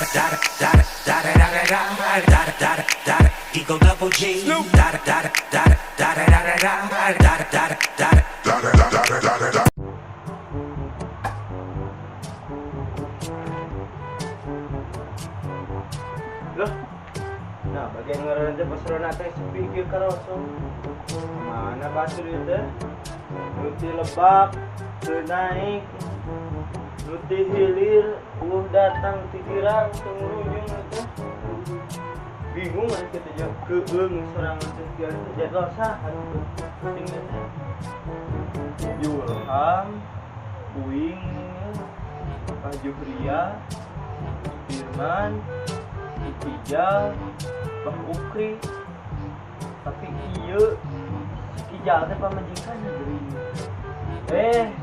Da da da da da da da da da Eagle Double G. Da da da da da da da da da da da da da da da. Loh. Nah, bagian ngaran teh pas rona teh sepi kieu karosong. Mana batur ieu teh? Nu ti lebak, teu naik. Nu ti hilir, eueuh datang ti girang teu ngurujung teh. Bingung aing kitu jeung keueung sorangan teh kieu teh jadwal saha tuh. Penting teh. Julham, Uing, Pak Juhria, Firman, Kijal, Bah Ukri. Tapi ieu si Kijal teh pamajikan deui.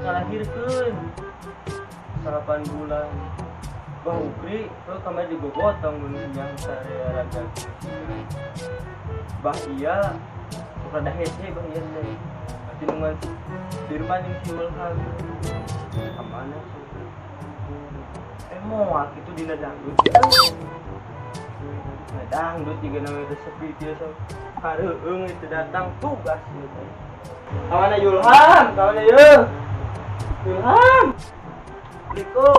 Ngalahirkeun 8 bulan. Bah Ukri heuh kamari digogotong mun yang sarea raga. Bah iya sok rada hese bah iya teh. Berarti nungguan si Firman jeung si Ulham. Ka mana sih? Moal kitu dina dangdut ya. Nah, dangdut juga namanya teh sepi kieu sok. Hareueung itu datang tugas ieu teh. Kawana Yulham, kawana yeuh. Yulham. Assalamualaikum.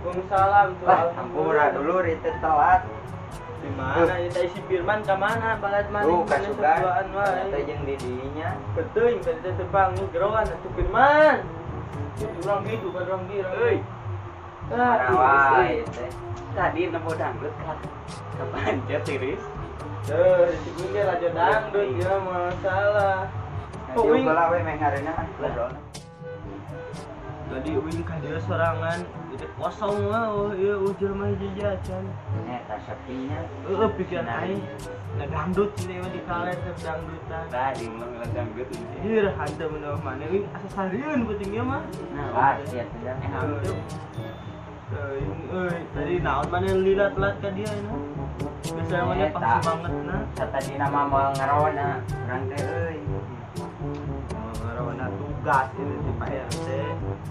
Waalaikumsalam tuh. Lah, hampura dulu itu telat. Di mana ieu teh si Firman ka mana? Balad mana? Tuh, kasugan. Duaan wae. Teh jeung didinya. Beteuing tadi teh tebang nih geroan atuh Firman. Itu urang gitu kan urang girang. Euy. Ah, Wae teh. Tadi nemu dangdut kan. Kepancet tiris. Tuh, di sini ge raja dangdut ya masalah. Nanti ulah we meh ngareuna ah ngobrolna. Tadi uing ka dieu sorangan, itu kosong lah, oh iya jelema hiji acan. Eta sepinya. Heeh, pikiran aing. Nah dangdut sini mah di kaler teh dangdutan. Tadi mulai dangdut ini. Hir hanteu mun mana uing asa sarieun penting ieu mah. Nah, pasti atuh dah. Hanteu. Euy, tadi naon mana lila telat ka dia na. Biasa mana Eta. pas semangatna. Satadina mah moal ngarona urang teh euy. Ngarona tugas ini di Pak RT.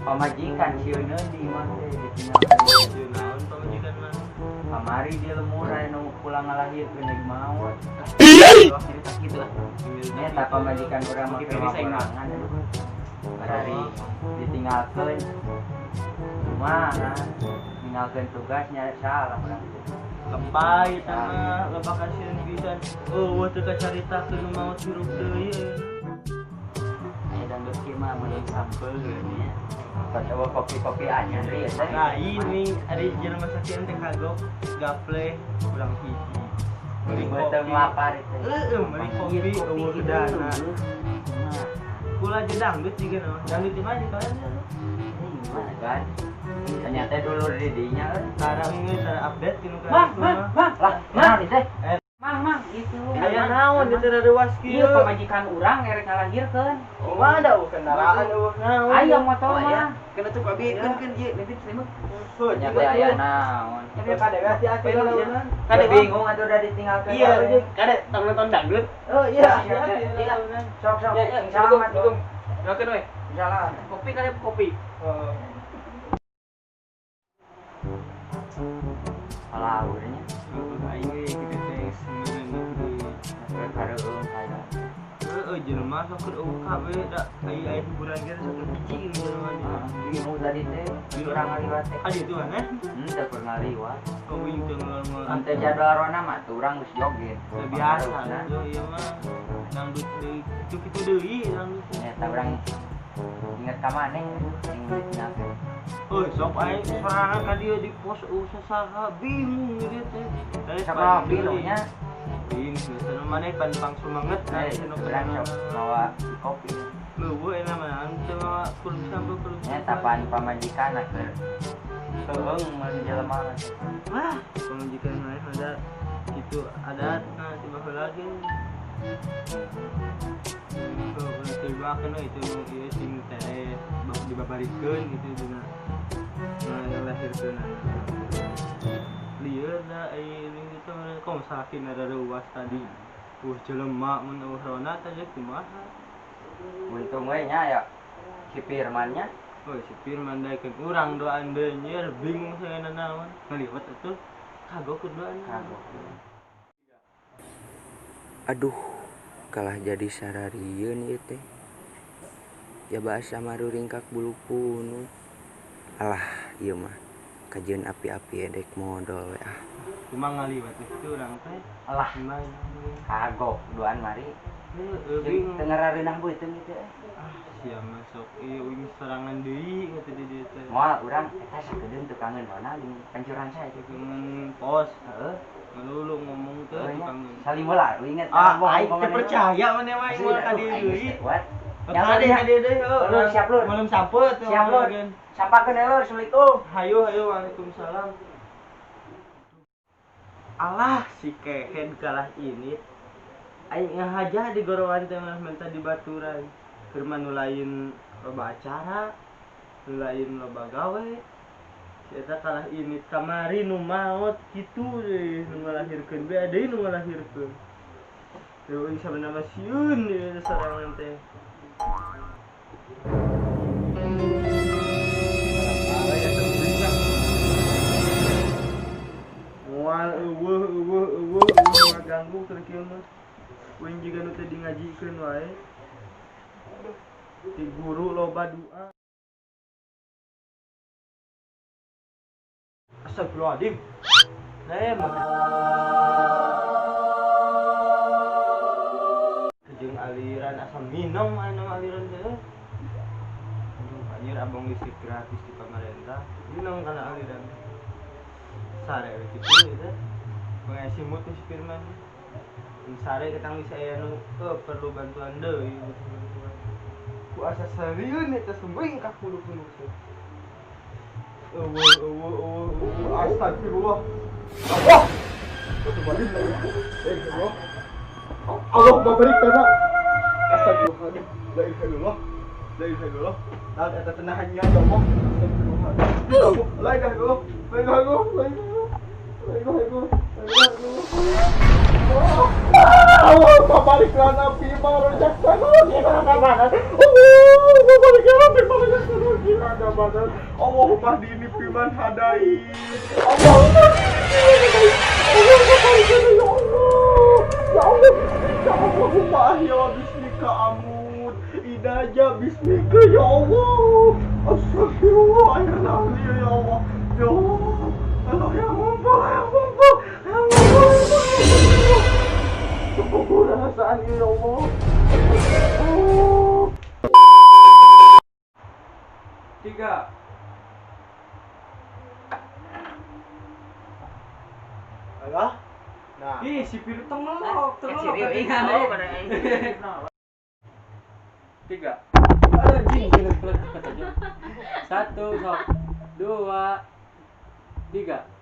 Pamajikan sieun di imah teh ditinggalkeun. Ieu naon pamajikan mah. Kamari di lemur aya nu pulang ngalahirkeun deui maot. Cerita gitu lah. Eta pamajikan urang mah Mungkin keur tiris aing mah. laporangan aduh. Barari ditinggalkeun. Kumaha? Ninggalkeun tugasnya salah urang teh. Lepai mah loba kasieun pisan. Eueuh teu kacaritakeun nu maot hirup deui. Aya dangdut kieu mah mun sampeu nya. Coba kopi-kopi anyar ieu teh. Lain nih, ada jelema sakieu teh kagok gaple kurang hiji. Meuli Beuteung kopi. lapar itu. Heeh, meuli kopi eueuh dana. Kula aja dangdut juga nama. Dangdut di mana kalian? Gimana kan? Ternyata dulu di dinya euy. Sekarang ini cara update kinu kan. Mang, mang, mang, Lah, mang. naon teh? Mang, mang gitu. Aya naon di teu reuas kieu. Ieu pamajikan urang erek ngalahirkeun. Oh, mah ada eueuh kendaraan eueuh naon. Aya motor Oh, iya. mah. Kena tuh abi keun ieu nanti selimut. Heuh, Ternyata aya naon. Kade hati-hati lah launan. Kade bingung atuh udah ditinggalkeun. Iya, kade tong nonton dangdut. Oh iya, Iya, hati-hati iya. launan. Sok sok. Ya, ya, Salam atuh. Assalamualaikum. We. Salam. Kopi kade kopi. Oh. Alah, urangnya. Heuh, aing ge kitu teh seuneuh deui. Hareueung aya. Heeh, jelema sok keur eueuh kabeh da aya aya hiburan ge sok keur hiji jelema di. Bingung tadi teh urang ngaliwat teh. Ah ditu aneh. Teu keur ngaliwat. Eueuh teu ngomong. Mun teu jadwal rona mah tuh urang geus joget. Teu biasa tuh ieu mah dangdut deui kitu kitu deui dangdut. Ternyata urang inget ka maneh yang ditinggalkeun. Euy, sok aing sorangan ka dieu di pos eueuh sasaha bingung ieu teh. Teh Sok ngopi lu nya. Ini biasana maneh pan pang sumanget Eh, urang sok mawa kopi. Leuweung enak mah teu mawa kudu sampeu kudu. Nya tapan pamajikan keur keueung mun jelema. Wah, pamajikan maneh ada gitu adat nah tiba heula ge. Tiba kena itu ieu sing teh dibabarikeun gitu dina ngalahirkeun anak. Lieur da ini itu kok sakin ada reuas tadi. Jelema mun eueuh rona teh kumaha. Untung we nya ya si Firmannya. Oh, si Firman daekeun urang doaan deui nyer bingung saya nanaon. Ngaliwet atuh kagok doaan. Kagok. Aduh, kalah jadi sararieun ieu teh. Jaba asa maruringkak bulu punut. Alah, ieu mah kajeun api-api edek modol we ah. Cuma ngaliwet itu urang teh. Alah, Gimana? kagok doan mari. Heeh, Jeung bingung. teu ngarareunah beuteung kitu. Ah, sia masuk ieu uing sorangan deui kata di dieu teh. Moal urang eta sakedeung tukangeun mana jeung pancuran saya. Tukangan pos, Heeh. ngelulu ngomong teh Heuh nya. tukangan. Salim heula uing Ah, aing teu percaya maneh mah aing moal ka dieu deui. Kuat. Kade kade deui heuh. Lur, siap, Lur. Malem sampe tuh. Siap, Lur. Sampakeun ya, Lur. Assalamualaikum. Hayu hayu waalaikumsalam. Alah si kehed kalah ini. Aing ngahaja di gorowan teh mah minta di baturan. Keur mah nu lain loba acara, nu lain loba gawe. Si eta kalah ini kamari nu maot kitu deui nu ngalahirkeun be deui nu ngalahirkeun. Teu euy sabenerna mah sieun ieu sorangan teh. Moal eueuh eueuh eueuh eueuh ngaganggu keur kieu mah. Uing jiga nu teh di ngajikeun wae. Ti guru loba doa. Astagfirullahaladzim. Nah, emang. Jeung aliran asam minum anu aliran teh. Aduh, anjir abang listrik gratis di pemerintah. Minum kana aliran. Sare we kitu eta. Pengesi mut si Firman. Sare ketang bisa aya nu perlu bantuan deui butuh bantuan. Ku asa sarieun eta sembing ka puluh-puluh teh. Eueuh eueuh eueuh eueuh astagfirullah. Allah. Astagfirullah. Allahumma barik lana. Astagfirullahaladzim. La ilaha illallah. La ilaha illallah. Naon eta tenahannya ya Allah. Astagfirullahaladzim. La ilaha illallah. La ilaha illallah. La ilaha illallah. La ilaha illallah. La ilaha illallah. Allahumma barik lana fima razaqtana. Allahumma barik lana fima razaqtana. Allahumma hdini fiman hadait. Allahumma Allahumma barik lana ya Allah. Ya Allah, bismika Allahumma ahya wa bismika amut. Idaja bismika ya Allah. Astagfirullah akhirna ya Allah. Ya Allah. Allah ya ngumpul, ya ngumpul. Ya ngumpul. Perasaan ya Allah. Oh. 3. Alah. Nah. Ih, si Piru tengok, tengok. 3. Anjing, cepet aja. 1, sok. 2, 3.